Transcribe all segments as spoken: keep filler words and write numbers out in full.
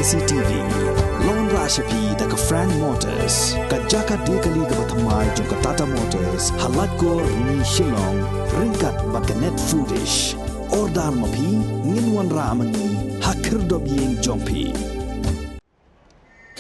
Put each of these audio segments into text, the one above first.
C T V. Long ra sha phi da ka Frank Motors, ka jaka de kali kaba thymmai jong ka Tata Motors, ha Laitkor, Shillong, ryngkat bad ka Net Foodish. Order ma phi, ngin wanrah ma ngi ha khyrdop ïing jong phi.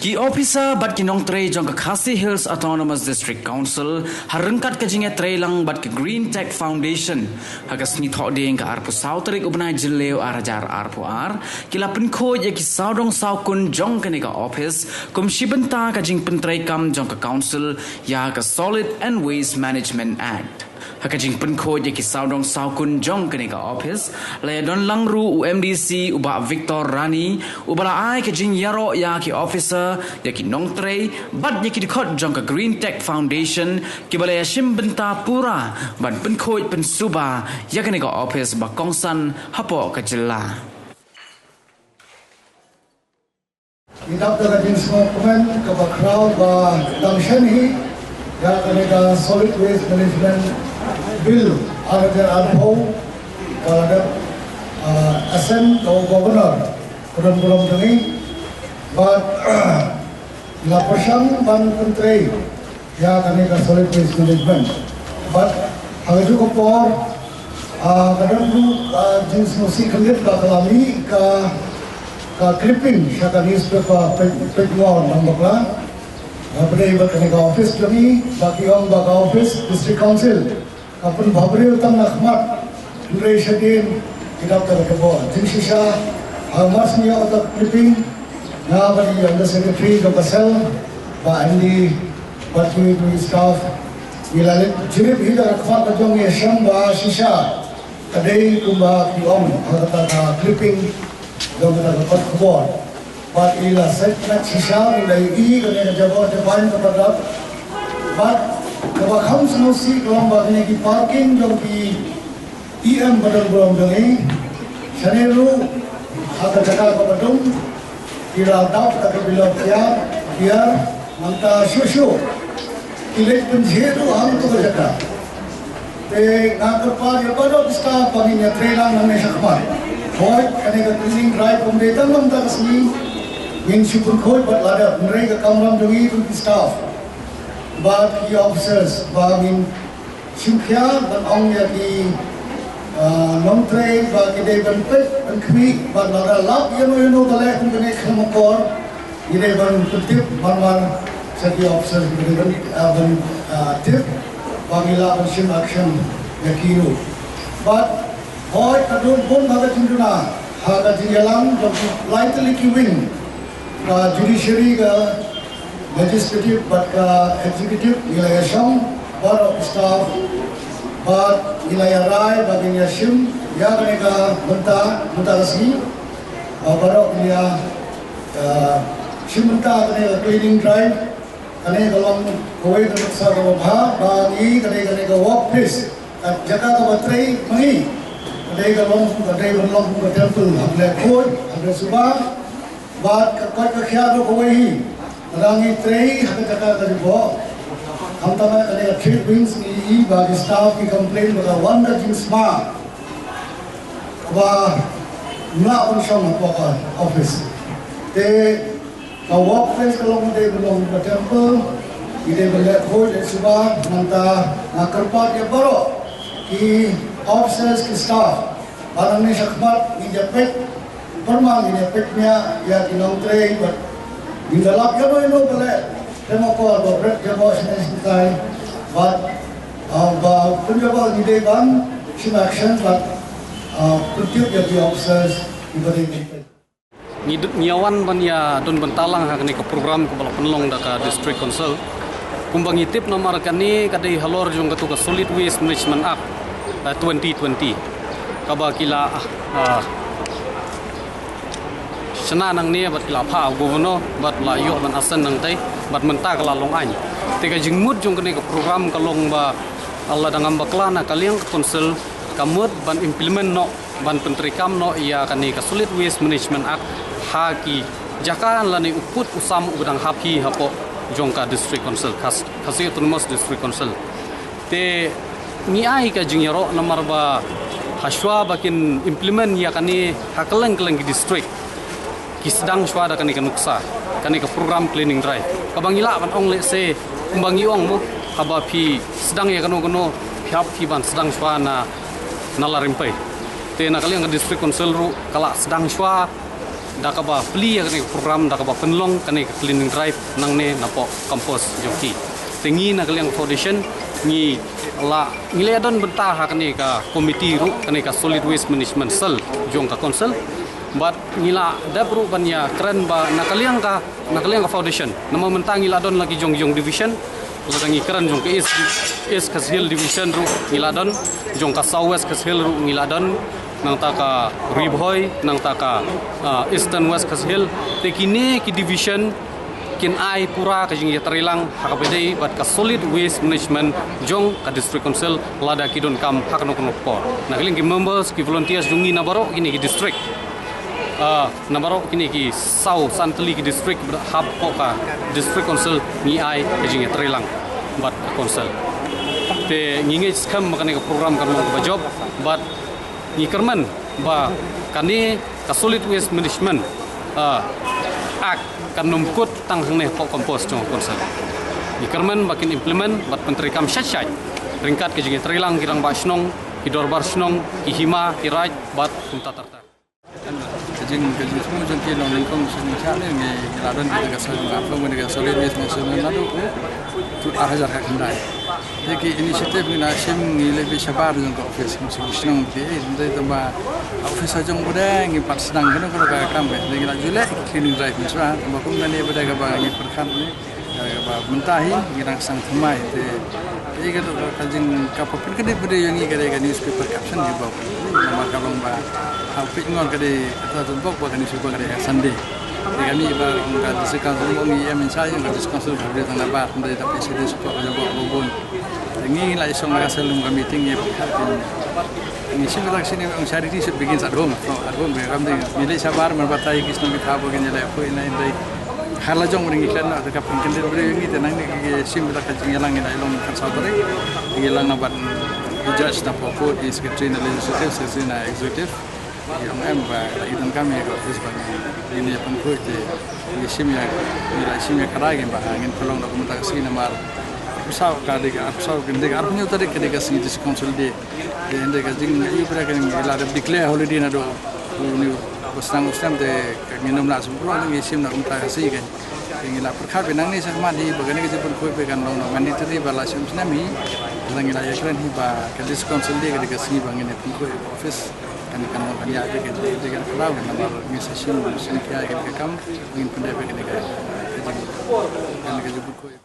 Ki officer bad ki nongtrei jong ka Khasi Hills Autonomous District Council, ha ryngkat ka jingïatreilang bad ka Green Tech Foundation, ha ka sngi Thohdieng ka arphew saw tarik u bnai Jylliew ar hajar arphew ar, ki la pynkhuid ïa ki sawdong sawkun jong kane ka office kum shi bynta ka jingpyntreikam jong ka Council ïa ka Solid and Waste Management Act. Ha ka jingpynkhuid ïa ki sawdong sawkun jong kane ka office, la ïadon lang ruh u M D C u Bah Victor Rani, uba la ai ka jingïaroh ïa ki officer, ïa ki nongtrei bad ïa ki dkhot jong ka Green Tech Foundation, kiba la ïashim bynta pura ban pynkhuid pynsuba ïa kane ka office ba kongsan hapoh ka jylla. Ngi dap da ka jingsngewkmen kaba khraw ba dang shen hi ïa kane ka Solid Waste Management Bill ar hajar arphew ba la dep, ah, assent da u Governor, u don burom jong ngi, bad la pyrshang ban pyntrei ïa kane ka Solid Waste Management. Bad ha kajuh ka por, ah, ka don ruh, ah, jingsngewsih khyndiat ba ka la mih ka, ka clipping sha ka newspaper page, page one number bakla. Hapdeng ba kane ka office jong ngi, ba ki ong ba ka office District Council ka pynbhabriew tang na khmat, hynrei shadien ki dap da kaba bor. Jingshisha, ha mar shu ïoh ka clipping, nga bad i Under Secretary jong ka cell, Bah Andy, bad kiwei kiwei staff, ngi la leit jurip hi da ka khmat ka jong ngi, shem ba shisha ka dei kumba ki ong ha kata ka clipping jong kata ka kot khubor. Bad i la set met shisha, i la ïohi kane ka jabor jabain kaba dap. Bad kaba kham sngewsih ka long ba kine ki parking jong ki E M ba don burom jong ngi, shane ruh ha ka jaka kaba dum, ki la dap da ka bill of fare, fare, nangta shuh shuh ki leit pynjhieh ruh hangto ka jaka. Te nga kyrpad ïa baroh ki staff ba ngin ïatreilang nangne shakhmat. Hooid, kane ka cleaning drive kam dei tang mynta ka sngi, ngin shu pynkhuid bad la dep, hynrei ka kamram jong ngi ruh ki staff bad ki officers ba ngin shim khia ban ong ïa ki, ah, nongtrei ba ki dei ban peit, ban khmih, bad lada lap ïano ïano ba leh kum kane khlem akor, ngi dei ban pyntip marmar sha ki officers, ngi dei ban, ah, ban, ah, tip ba ngi lah ban shim action ïa ki ruh. Bad hooid, ka don bun ba ka jingduna ha ka jingïalang jong ki lai tylli ki wing, ka judiciary, ka legislative bad ka executive, ngi la ïashong baroh ki staff bad ngi la ïarai ba ngin ïashim ïa kane ka bynta, bynta ka sngi, ba baroh kin ïa, ah, shim bynta kane ka cleaning drive. Kane ka long kawei ka nuksa kaba bha ba ngi, ka dei kane ka workplace, ka jaka kaba trei ma ngi, ka dei ka long, ka dei ban long ka temple, hap leh khuid, hap leh suba. Bad ka koit ka khiah ruh kawei hi, lada ngi trei ha ka jaka ka jubok, khamtam kane ka trade winds, ngi ïohi ba ki staff ki complain ba ka wan ka jingsma kaba ym lah ban shong hapoh ka office. Te ka workplace ka long, dei ban long ka temple, ngi dei ban leh khuid leh suba. Nangta nga kyrpad ïa baroh ki officers, ki staff, ba nangne shakhmat ngin ïa peit pyrman, ngin ïa peit ñiah ïa ki nongtrei bad ngin da lap ïano ïano ba leh khlem akor, ba bret jabok shane shane. Bad, ah, ba pynjabok, ngi dei ban shim action bad, ah, pyntip ïa ki officers kiba dei ban peit. Ngi d-, ngi ïa wan ban ïa don bynta lang ha kane ka program kaba la pynlong da ka District Council. Kumba ngi tip namar kane ka dei halor jong katu ka Solid Waste Management Act, eh, twenty twenty, kaba ki la, ah, shna nangne bad ki la phah ha u Governor bad la ïoh ban assent nangtai bad mynta ka la long aiñ. Te ka jingmut jong kane ka program ka long ba lada ngam bakla na ka liang ka Council ka mut ban implement noh, ban pyntreikam noh ïa kane ka Solid Waste Management Act ha ki jaka lane u pud u sam uba dang hap hi hapoh jong ka District Council, Khas-, Khasi Autonomous District Council. Te ngi ai ka jingïaroh namar ba hashwa ba kin implement ïa kane ha kylleng kylleng ki district, Ki sdang shuwa da kane ka nuksa, kane ka program cleaning drive. Kaba ngi lah ban ong lehse, kumba ngi ong mo, haba phi sdang ïa kano kano, phi hap phi ban sdang shuwa na, na la rympei. Te na ka liang ka District Council ruh ka la sdang shuwa da kaba plie ïa kane ka program, da kaba pynlong kane ka cleaning drive nangne napoh campus jong ki. Te ngi na ka liang foundation, ngi la, ngi la don bynta ha kane ka committee ruh, kane ka Solid Waste Management Cell jong ka council. Bad ngi la dep ruh ban ïakren ba na ka liang ka, na ka liang ka foundation. Namar mynta ngi la don la ki jong jong division, lada ngi kren jong ka East, East Khasi Hills Division ruh ngi la don, jong ka South West Khasi Hills ruh ngi la don, nangta ka Ri Bhoi, nangta ka, ah, Eastern West Khasi Hills. Te kine ki division kin ai pura ka jingïatreilang ha kaba ïadei bad ka solid waste management jong ka District Council lada ki donkam ha kano kano ka por. Na ka liang ki members, ki volunteers jong ngi na baroh kine ki district, ah, na baroh kine ki saw san tylli ki district ba hap hapoh ka District Council ngi ai ka jingïatreilang bad ka council. Te ngi ngeit skhem ba kane ka program kan long kaba jop bad ngi kyrmen ba kane ka Solid Waste Management, ah, Act kan ym kut tang hangne hapoh campus jong ka council. Ngi kyrmen ba kin implement bad pyntreikam shai shai ryngkat ka jingïatreilang ki rangbah shnong, ki dorbar shnong, ki hima, ki raid bad kumta ter ter. Ka jing, ka jingsngew jong ki long nyngkong sha nyngkong ne, ngi, ngi la don ka jingkasa jong ka, ka Solid Waste Management naduh u, u ar hajar khyndai. Te ki initiative ngi la shim, ngi la peit shabar jong ka office, ngi shu shnong te, eh, te tang ba office jong u de ngi pat sdang kano kano ka kam, te ngi la ju leh cleaning drive mynshwa, tang ba kum kane ba dei kaba ngi pyrkhat ne. Kaba mynta hi ngi dang sdang thymmai te, te ka, ka jing, kaba pynkyndit ba dei ïa ngi ka dei ka newspaper caption hi ba. Namar ka long ba ha u Peit Ngor ka dei kata, to bok ba ka newspaper ka dei ka Sunday. Te kane ba ka District Council ba ngi em in charge ka District Council ka dei tang na ba, te da phi sdang support ka bok ba bun. Te ngi la ïa shong la ka sel ka meeting ïa phi, ngi shim la ka sini, charity should begin at home. So at home, kam dei ngi leh shabar, man batai ki shnong ki thaw ba kin ïa leh poi na in dei. Har la jong ba ngi khlem na te ka pynkyndit briew ngi te nangne ki shim la ka jingïalang ngi la ïa long kan saw tarik. Ngi ïalang na bad ki judge na pokot, ki secretary na legislative, secretary na executive. Ngi ong em ba la i donkam ïa ka office ba ngi, ngin ïa pynkhuid te ngi shim ïa, ngi la shim ïa ka rai ngi ba ngin pynlong da kumta ka sngi namar arphew saw ka dei ka, arphew saw ka dei ka, arphew hynñiew tarik ka dei ka sngi District Council Day. Te hynrei ka jingïohi ba ka ngi la dep declare holiday naduh u ni ba sdang u snem te ngin ym lah shu pynlong, ngi shim na kumta ka sngi ka. Te ngi la pyrkhat ba nangne shakhmat hi ba kane ka jingpynkhuid ba kan long mandatory ba la snem snem hi. Te ngi la ïakren hi ba ka District Council Day ka dei ka sngi ba ngin ïa pynkhuid office. Kan, kan long kan ïa dei ka, dei ka khraw namar ngi sa shim, shim khia ka kam, ngin pyndep ïa kane ka, ka jing, kane ka jingpynkhuid.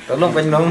Tolong, Panjang.